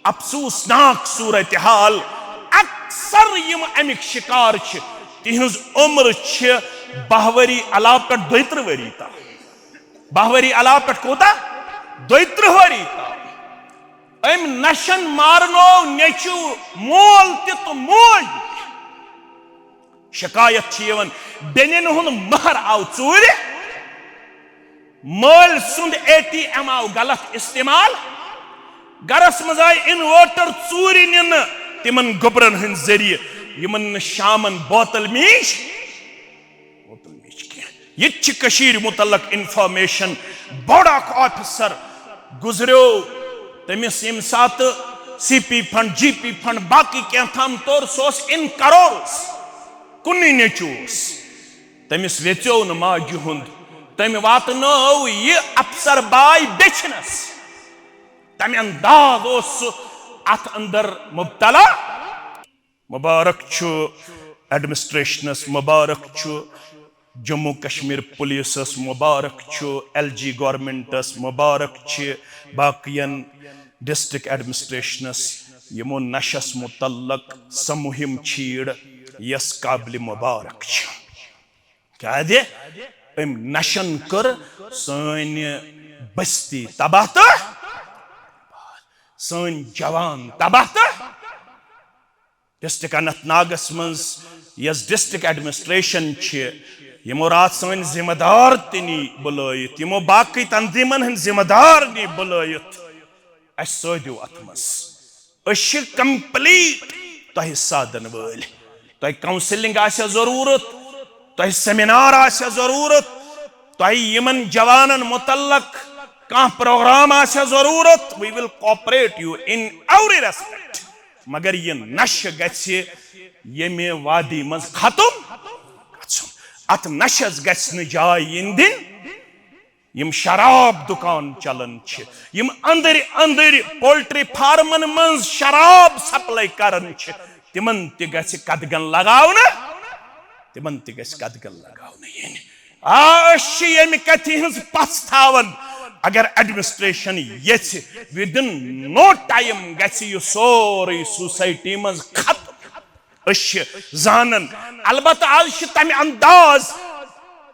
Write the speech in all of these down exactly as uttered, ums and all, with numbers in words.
افسوسناک صورتحال، اکثر یِم اَمِکۍ شکار چھِ، تِہنٛز عمر چھِ باہ ؤری علاوٕ پٮ۪ٹھ دۄیہِ ترٕٛہ ؤری تام۔ باہ ؤری علاوٕ پٮ۪ٹھ کوٗتاہ؟ دۄیہِ ترٕٛہ ؤری تام۔ أمۍ نشن مارنوو نیٚچو مول تہِ تہٕ موج تہِ۔ شکایت چھِ یِوان، بیٚنٮ۪ن ہُنٛد مہر آو ژوٗرِ، مٲلۍ سُنٛد اے ٹی ایم آو غلط استعمال، گرس منٛز آیہِ انوٲٹر ژوٗرِ نِنہٕ تِمن گوٚبرن ہٕنٛدۍ ذٔریعہٕ، یِمن نہٕ شامن بوتل میج، بوتل میج کینٛہہ۔ یہِ تہِ چھِ کٔشیٖرِ مُتعلق انفارمیشن۔ بوٚڑ اکھ آفیسر گُزریو، تٔمِس ییٚمہِ ساتہٕ سی پی فنڈ، جی پی فنڈ، باقٕے کینٛہہ تام توٚر، سُہ اوس ان کرورس، کُنُے نیٚچو اوس۔ تٔمِس ویژیو نہٕ ماجہِ ہُنٛد، تٔمۍ واتنٲو یہِ افسر باے بیٚچھنس۔ تمہِ انداز اوس سُہ اتھ اندر مبتلا۔ مبارک چھُ ایڈمنسٹریشنس، مبارک چھُ جموں کشمیر پولیسس، مبارک چھُ ایل جی گورنمنٹس، مبارک چھِ باقین ڈسٹرکٹ ایڈمنسٹریشنس، یِمو نشس متعلق سۄ مُہِم چھیڑ، یۄس قابل مبارک چھِ۔ کیازِ؟ أمۍ نشن کٔر سٲنۍ بستی تباہ تہٕ سٲنۍ جوان تباہ تہٕ۔ ڈسٹرکٹ اننت ناگس منٛز یۄس ڈسٹرکٹ ایڈمنسٹریشن چھِ، یِمو راتھ سٲنۍ ذمہٕ دار تہِ نی بُلٲیِتھ، یِمو باقٕے تنظیٖمن ہٕنٛدۍ ذمہٕ دار نی بُلٲیِتھ، اَسہِ سۭتۍ دِیِو اَتھ منٛز۔ أسۍ چھِ کمپلیٹ تۄہہِ سادن وٲلۍ۔ تۄہہِ کاؤنسلنگ آسہِ ضروٗرت، تۄہہِ سیمینار آسہِ ضروٗرت، تۄہہِ یِمن جوانن متعلق کانٛہہ پروگرام آسہِ ضروٗرت، we will cooperate you in every respect۔ مگر یہِ نشہٕ گژھِ ییٚمہِ وادی منٛز ختم گژھُن۔ اتھ نشس گژھِ نہٕ جاے یِنۍ دِنۍ۔ یِم شراب دُکان چلان چھِ، یِم أنٛدٕرۍ أنٛدٕرۍ پولٹری فارمن منٛز شراب سپلائی کران چھِ، تِمن تہِ گژھِ قدغن لگاونہٕ، تِمن تہِ گژھِ قدغن لگاونہٕ یِنۍ۔ آ، أسۍ چھِ ییٚمہِ کتھِ ہٕنٛز پژھ تھاوان، اگر ایڈمنسٹریشن یژھِ، within no time گژھِ یہِ سورُے سوسائٹی منٛز ختم۔ أسۍ چھِ زانان، البتہ آز چھِ تمہِ انداز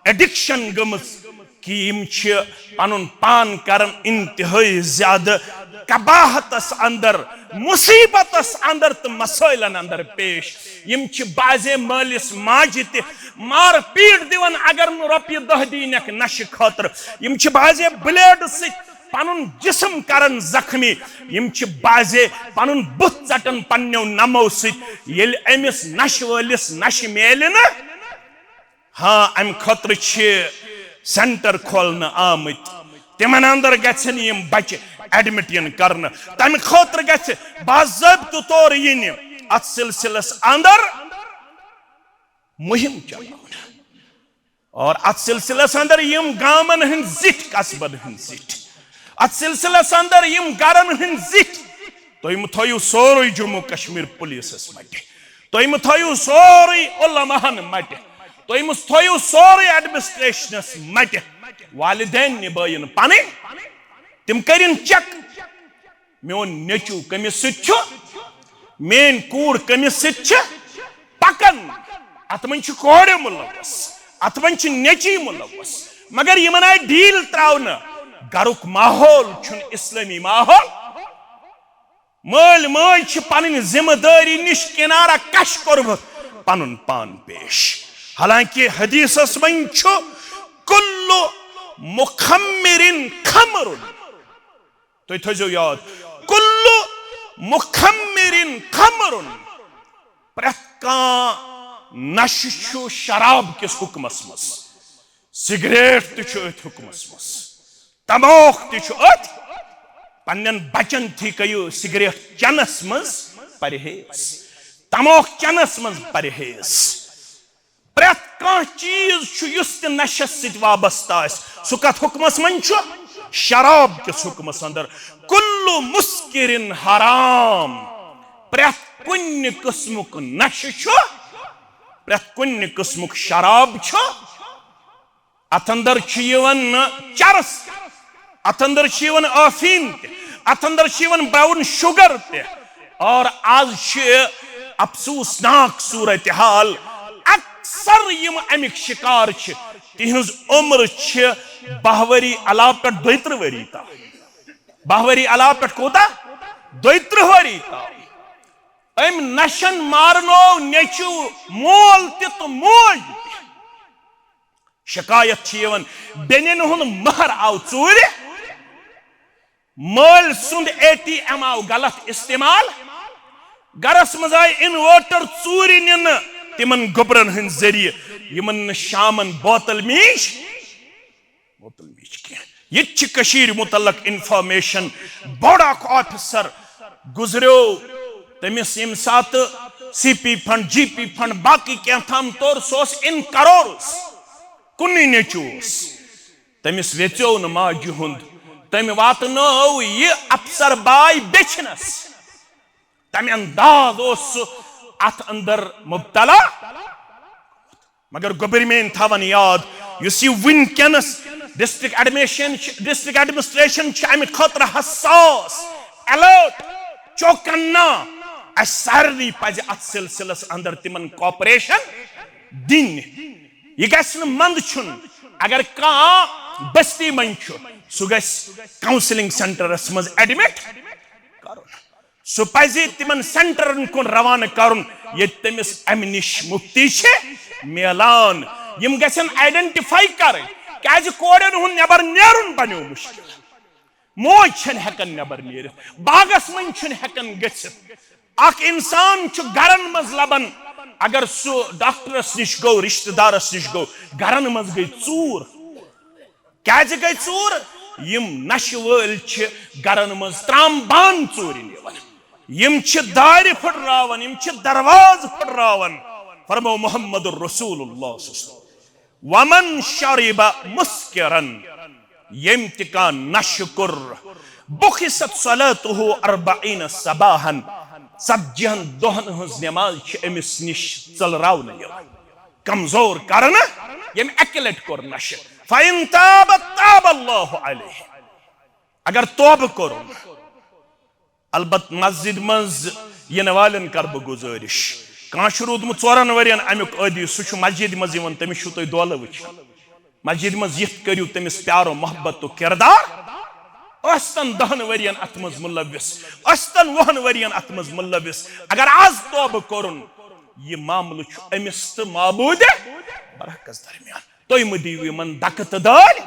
ایڈکشن گٔمٕژ کہِ یِم چھِ پنُن پان کران انتہٲئی زیادٕ قباحتس اندر، مصیبتس اندر تہٕ مسائلن اندر پیش۔ یِم چھِ بعضے مٲلِس ماجہِ تہِ مار پیٹ دِوان، اگر نہٕ رۄپیہِ دہ دِینکھ نشہِ خٲطرٕ۔ یِم چھِ بعضے بلیڈ سۭتۍ پنُن جسم کران زخمی۔ یِم چھِ بعضے پنُن بُتھ ژٹان پننیو نمو سۭتۍ۔ ییٚلہِ أمِس نشہٕ وٲلِس نشہٕ میلہِ نہٕ، ہاں، امہِ خٲطرٕ چھِ سینٹر کھولنہٕ آمٕتۍ، تِمن اندر گژھن یِم بچہِ ایڈمٹ یِن کرنہٕ۔ تمہِ خٲطرٕ گژھِ باضٲبطہٕ طور یِنہِ اتھ سلسلس اندر مُہِم چلاونہٕ۔ اور اتھ سلسلس اندر یِم گامن ہٕنٛدۍ زِٹھۍ، قصبن ہٕنٛدۍ زِٹھۍ، اتھ سلسلس اندر یِم گرن ہٕنٛدۍ زِٹھۍ، تُہۍ مہٕ تھٲیِو سورُے جموں کشمیر پولیسس مٹہِ، تُہۍ مہٕ تھٲیِو سورُے علماہن مٹہِ، تُہۍ مہٕ تھٲیِو سورُے ایڈمنسٹریشنس مٹہِ۔ والدین نبٲیِن پنٕنۍ، تِم کٔرِن چیک۔ میون نیٚچو کٔمِس سۭتۍ چھُ؟ میٲنۍ کوٗر کٔمِس سۭتۍ چھِ؟ پکان۔ اتھ منٛز چھِ کورِ ملوث، اتھ منٛز چھِ نیٚچی ملوث، مگر یِمن آیہِ ڈیل تراونہٕ۔ گرُک ماحول چھُنہٕ اسلٲمی ماحول۔ مٲلۍ مٲج چھِ پنٕنۍ ذمہٕ دٲری نِش کنارہ کش کوٚرمُت پنُن پان پیش۔ حالانکہ حدیثس منٛز چھُ، "کل مخمر خمر"۔ تُہۍ تھٲیزیو یاد، "کل مخمر خمر"۔ پرٛٮ۪تھ کانٛہہ نشہٕ چھُ شراب کِس حُکمس منٛز۔ سگریٹ تہِ چھُ أتھۍ حُکمس منٛز۔ تماکھ تہِ چھُ أتھۍ۔ پننٮ۪ن بچن تہِ کٔرِو سگریٹ چنس منٛز پرہیز، تماکھ چنس منٛز پرہیز۔ پرٛٮ۪تھ کانٛہہ چیٖز چھُ یُس تہِ نشس سۭتۍ وابستہٕ آسہِ، سُہ کتھ حُکمس منٛز چھُ؟ شراب کِس حُکمس اندر۔ کل مسکر حرام۔ پرٛٮ۪تھ کُنہِ قٕسمُک نشہٕ چھُ، پرٛٮ۪تھ کُنہِ قٕسمُک شراب چھُ۔ اتھ اندر چھُ یِوان چرس، اتھ اندر چھُ یِوان افیٖم تہِ، اتھ اندر چھِ یِوان براؤن شوگر تہِ۔ اور از چھِ افسوسناک صورتحال، اکثر یِم امیُک شکار چھِ، تِہنٛز عمر چھِ باہ ؤری علاوٕ پٮ۪ٹھ دۄیہِ ترٕٛہ ؤری تام۔ باہ ؤری علاوٕ پٮ۪ٹھ کوٗتاہ؟ دۄیہِ ترٕٛہ ؤری تام۔ أمۍ نشن مارنوو نیٚچو مول تہِ تہٕ موج تہِ۔ شکایت چھِ یِوان، بیٚنٮ۪ن ہُنٛد مہر آو ژوٗرِ، مٲلۍ سُنٛد اے ٹی ایم آو غلط استعمال، گرس منٛز آیہِ انوٲٹر ژوٗرِ نِنہٕ تِمن گوٚبرن ہٕنٛدۍ ذٔریعہٕ، یِمن نہٕ شامن بوتل میج، بوتل میج کینٛہہ۔ یہِ تہِ چھِ کٔشیٖرِ مُتعلق انفارمیشن۔ بوٚڑ اکھ آفیسر گُزریو، تٔمِس ییٚمہِ ساتہٕ سی پی فنڈ، جی پی فنڈ، باقٕے کینٛہہ تام توٚر، سُہ اوس ان کروڑس، کُنُے نیٚچو اوس۔ تٔمِس ویژیو نہٕ ماجہِ ہُنٛد، تٔمۍ واتنٲو یہِ افسر باے بیچھنس۔ تمہِ انداز اوس سُہ اتھ اندر مبتلا۔ مگر گوٚبرۍ میٲنۍ تھاون یاد، یُس یہِ وٕنکیٚنس ڈسٹرکٹ ایڈمنسٹریشن چھِ، ڈسٹرکٹ ایڈمنسٹریشن چھِ امہِ خٲطرٕ حساس، الرٹ، چوکنا۔ اسہِ سارنٕے پزِ اتھ سلسلس اندر تِمن کوآپریشن دِنۍ۔ یہِ گژھِ نہٕ منٛدچھُن۔ اگر کانٛہہ بستی منٛز چھُ، سُہ گژھِ کاؤنسلنگ سینٹرس منٛز ایڈمٹ کرُن۔ سُہ پزِ تِمن سینٹرن کُن روانہٕ کرُن، ییٚتہِ تٔمِس امہِ نِش مُفتی چھِ میلان۔ یِم گژھن آئیڈینٹیفائی کرٕنۍ، کیازِ کورٮ۪ن ہُنٛد نٮ۪بر نیرُن بنیو مُشکل۔ موج چھنہٕ ہٮ۪کان نٮ۪بر نیٖرِتھ، باغس منٛز چھُنہٕ ہٮ۪کان گٔژھِتھ۔ اکھ انسان چھُ گرن منٛز لبان، اگر سُہ ڈاکٹرس نِش گوٚو، رشتہٕ دارس نِش گوٚو، گرن منٛز گٔے ژوٗر۔ کیازِ گٔے ژوٗر؟ یِم نشہٕ وٲلۍ چھِ گرن منٛز ترام بان ژوٗرِ نِوان، یِم چھِ دارِ پھٕٹراوان، یِم چھِ دروازٕ پھٕٹراوان۔ فرمو محمد رسول اللہ صلی اللہ علیہ وسلم، ومن شرب مسکرا، ییٚمۍ تہِ کانٛہہ نشہٕ کوٚر، بُخِست صلاته اربعین صباحا، ژتجی ہن دۄہن ہٕنٛز نماز چھِ أمِس نِش ژٔلراونہٕ یِوان، کمزور کرنہٕ، ییٚمۍ اکہِ لٹہِ کوٚر نشہٕ۔ فإن تاب تاب اللہ علیہ، اگر توبہٕ کوٚرُن، البتہ مسجد منٛز یِنہٕ والٮ۪ن کرٕ بہٕ گُزٲرِش، کانٛہہ چھُ روٗدمُت ژورن ؤرین امیُک عٲدی، سُہ چھُ مسجد منٛز یِوان، تٔمِس چھُو تُہۍ دولہٕ وٕچھان۔ مسجد منٛز یِتھ کٔرِو تٔمِس پیار و محبت و کردار۔ ٲسۍتن دہن ؤرین اتھ منٛز ملوث، ٲسۍتن وُہن ؤرین اتھ منٛز ملوث، اگر از توبہٕ کوٚرُن، یہِ معاملہٕ چھُ أمِس تہٕ معبوٗدِ برحقس درمیان۔ تُہۍ مہٕ دِیِو یِمن دکہٕ تہٕ دٲلۍ۔